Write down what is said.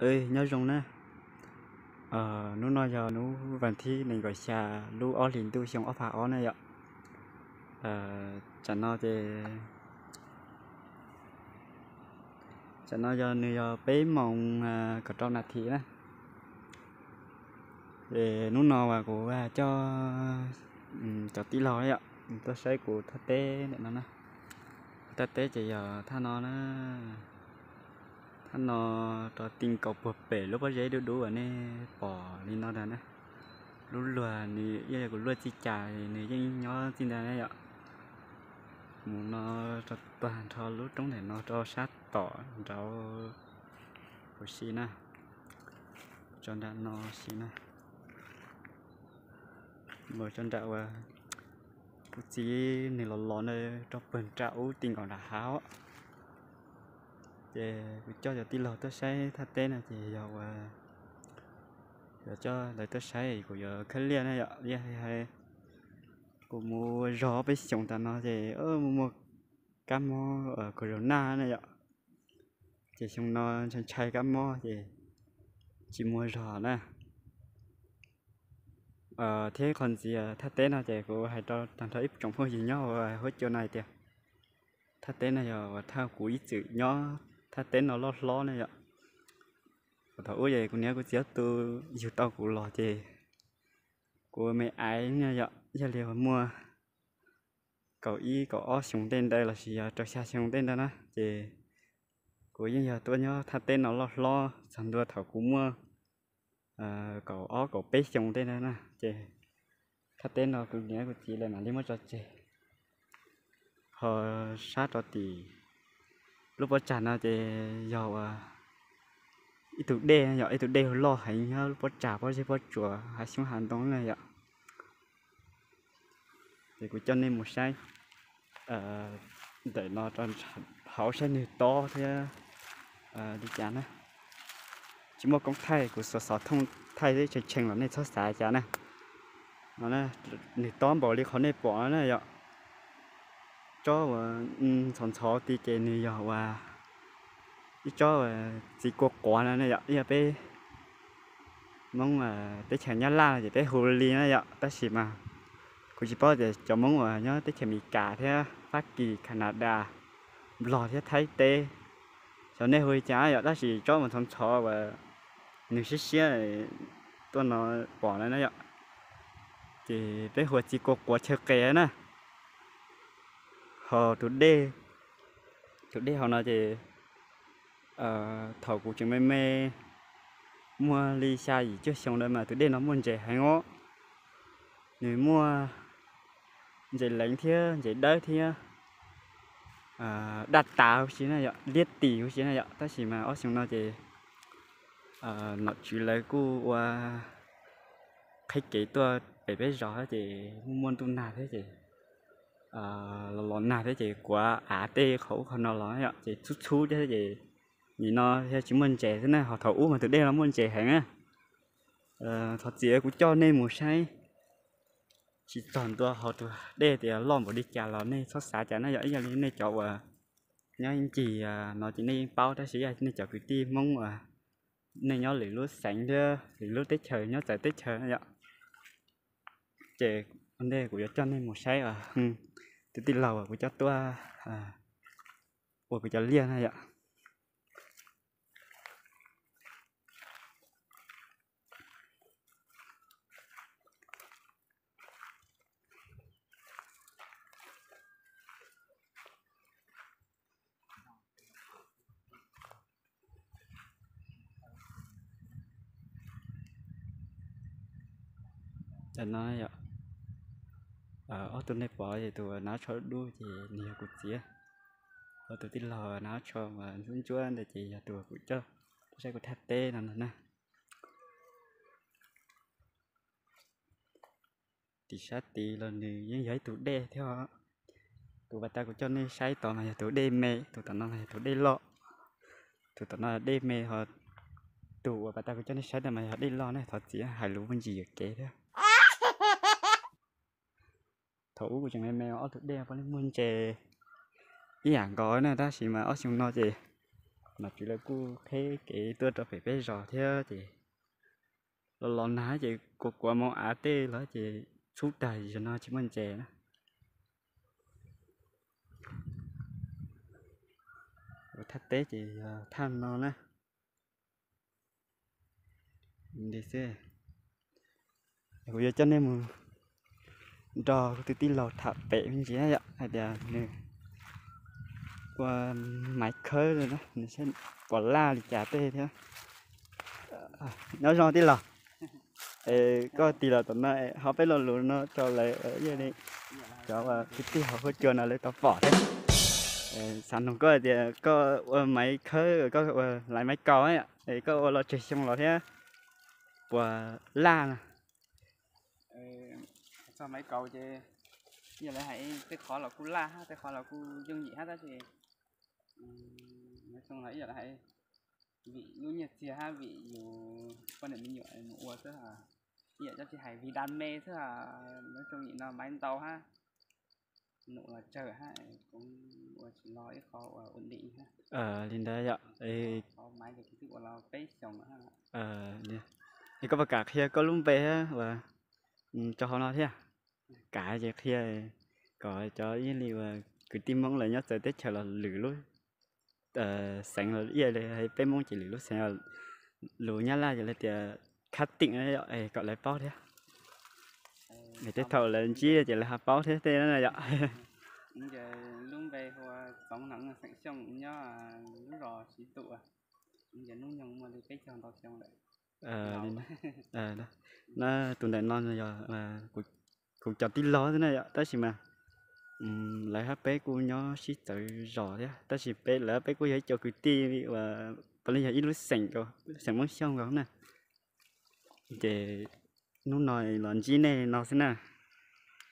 Nyob zoo na. Hnub no yog hnub vas thib nees nkaum xya lub ob hlis ntuj xyoo ob phav ob na yom. Tsam no ces, tsam no yog nws yog peb moos kaum rau nas this na. Es hnub no uas kuv coj cov tij laug yom tuaj saib kuv thaj teb ntawm no na. Kuv thaj teb ces yog thaj no na. Thaj no rau ti nkaus puag pem lub pob zeb dub dub uas nej pom li no ntag na. Lub luag nws yog kuv luaj txij cas nws yeej nyob txij ntag na yom. Mus no rau tag nrho lub roob ntawm no rau sab tom nraud. Kuv si na, tso nram no si na. Mus tso nram uas kuv txiv nws los los na, rau pawg nram ub ti nkaus nram hav. Ces kuv coj cov tij laug tuaj saib thaj teb no ces yog uas, yog coj lawv tuaj saib kuv yuav khawb liaj na yom. Liaj hais, kuv mus zog peb xyoos tas no ces mus muag kab mob corona na yom. Ces xyoo no ntshai ntshai kab mob ces tsis muag zog na. Thiab qhov ntxiv thaj teb no ces kuv hais rau tag nrho ib tsoom phooj ywg nyob huab cua no hais tias thaj teb no yog uas thaj kuv ib txwm nyob, thaj teb no loj hlob ne yom. Thaum ub ces kuv niam kuv txiv ob tug yug tau kuv los ces kuv me aiv yom, yog li muaj kaum ib kaum ob xyoos tej ntawd lossis yog rau xya xyoo tej ntawd na ces kuv yeej yog tuaj nyob thaj teb no loj hlob txog ntua thaum kuv muaj kaum ob kaum peb xyoos tej ntawd na ces thaj teb no kuv niam kuv txiv lawv mam li muab tso tseg. Ho sab rau tim lub pob tsag no ces yog uas ib tug dej yom, ib tug dej loj heev nyob lub pob tsag pob zeb pob tsuas hav xyoob hav ntoo na yom. Ces kuv coj nej mus saib ntawm no rau hauv saib nws tob thiab li cas na. Tsis muaj koob thaij, kuv xov xov thooj thaij tshee tshee los nej txhob xav cas na. Nws tob npaum li qhov nej pom no na yom. Tsob uas ntxhov ntxhov tid ces nws yog uas ib tsob txiv kua quav no na yom, ib yam peb Hmoob teb chaws Nyab Laj no ces peb hu li na yom, tab sis mas kuv tsis paub tias cov Hmoob uas nyob teb chaws Amelikas thiab Fab Kis, Kanadas, Nplog thiab Thaib teb, xyov nej hu li cas yom, tab sis tsob uas ntxhov ntxhov uas nws siab siab tuaj no pom no na yom, ces peb hu ua txiv kua quav chaw qes na. Ho tus dej, tus dej hauv no ces thaum kuv tseem me me, muaj li xya yim cuaj xyoo ntawd mas tus dej no muaj ntses heev os. Nws muaj ntses leev thiab ntses dawb thiab daj tas huv si na yom, liab tis huv si na yom, tab sis mas ob xyoo no ces nom tswv lawv kuj ua qhib kev tuaj pem peb zos ces muaj muaj ntuj nag thiab ces los los nag thiab ces kuav av tej qhov ub qhov no los yom, ces txhub txhub thiab ces nim no yog tsis muaj ntses xwb na, ho thaum ub mas tus dej no muaj ntses heev na. Thov txim kuv coj nej mus saib tsis txog ntua hauv tus dej tias loj npaum li cas los nej txhob xav cas na yom, ib yam li nej cov uas nyob ncig no ces nej yeej paub, tab sis yog nej cov kwv tij Hmoob uas nej nyob lwm lub xeev thiab lwm lub teb chaws nyob txawv teb chaws na yom, ces ua ntej kuv yuav coj nej mus saib tus tij laug uas kuv coj tuaj ua kuv cov liaj na yom. Tam no yom, ob tug nej pom ces tus uas hnav tsho dub ces nws yog kuv txiv, ho tus tij laug hnav tsho mas ntsuab ntsuab ntawd ces yog tus uas kuv coj tuaj saib kuv thaj teb no na. Tim sab tid los nws yeej yog ib tug dej thiab. Tus pas tas kuv coj nej saib tod mas yog tus dej me, tus tom no mas yog tus dej loj. Tus tom no dej me ho, tus uas pas tas kuv coj nej saib tod mas yog dej loj ne, thov txim hais lus muaj ntsis yuam kev thiab. Thaum ub kuv tseem me me ob tug dej puav leej muaj ntses ib yam nkaus na, tab sis mas ob xyoo no ces Mas txiv lawv kuj qheb kev tuaj rau pem peb zos thiab ces los los nag ces kuav kuav mus av tej los ces txhub tag, zaum no tsis muaj ntses na. Ua thaj teb ces yog thaj no na. Nti xwb, kuv yuav coj nej mus nrog kuv tus tij laug tham pem me ntsis na yom, hais tias nws ua maiv khawb, nws saib puas laj li cas tej thiab. Nyob zoo tij laug, koj tig los tom no ho peb lo lus no rau lawv ib yam li cov kwv tij hauv huab cua no lawv tau pom thiab. Xav nug koj hais tias koj ua maiv khawb, koj ua laiv maiv kaus, es koj ua los tsawg xyoo los thiab puas laj na? Txog maiv kaus ces yog lawv hais tej qhov los kuj laj hab, tej qhov los kuj yooj yim hab, tab sis nyob zoo los ib yam li hais vim lub nyiaj txiag hab vim yus poj niam me nyuam mus ua xwb, ib yam cov tsis hais vim da me xwb, nyob zoo nim no maiv ntau hab, num los tsawg hab, kuv ua tsis los ib qho uas ua dim hab. Li ntawd yom. Qhov maiv ces kuv twb ua los peb xyoos lawm hab. Es koj puas kam qhia koj lub npe hab uas rau hauv no thiab? Kam ces qhia kom cov ib yam li uas kwv tij Hmoob lawv nyob txawv teb chaws los lwm lub xeev los ib yam li peb Hmoob ces lwm lub xeev, lus Nyab Laj ces lawv tias khab tim, kom lawv paub thiab. Es tej thaum lawv ntsib ces lawv ho paub thiab tej no yom. Lub npe hu ua Txoov Neev, xeem Xyooj, nyob lub zos Siv Tum. Ces hnub nyoog muaj li peb caug ntau xyoo lawm. Na, tus ntawm no yog kuv cov tij laug xwb na yom, tab sis mas lawv hab peb kuj nyob sib txawv zos thiab, tab sis peb, lawv hab peb kuj yog ib co kwv tij uas puav leej yog ib lub xeem, xeem Hmoob Xyooj nkaus na. Ces hnub no los ntsib nej no xwb na.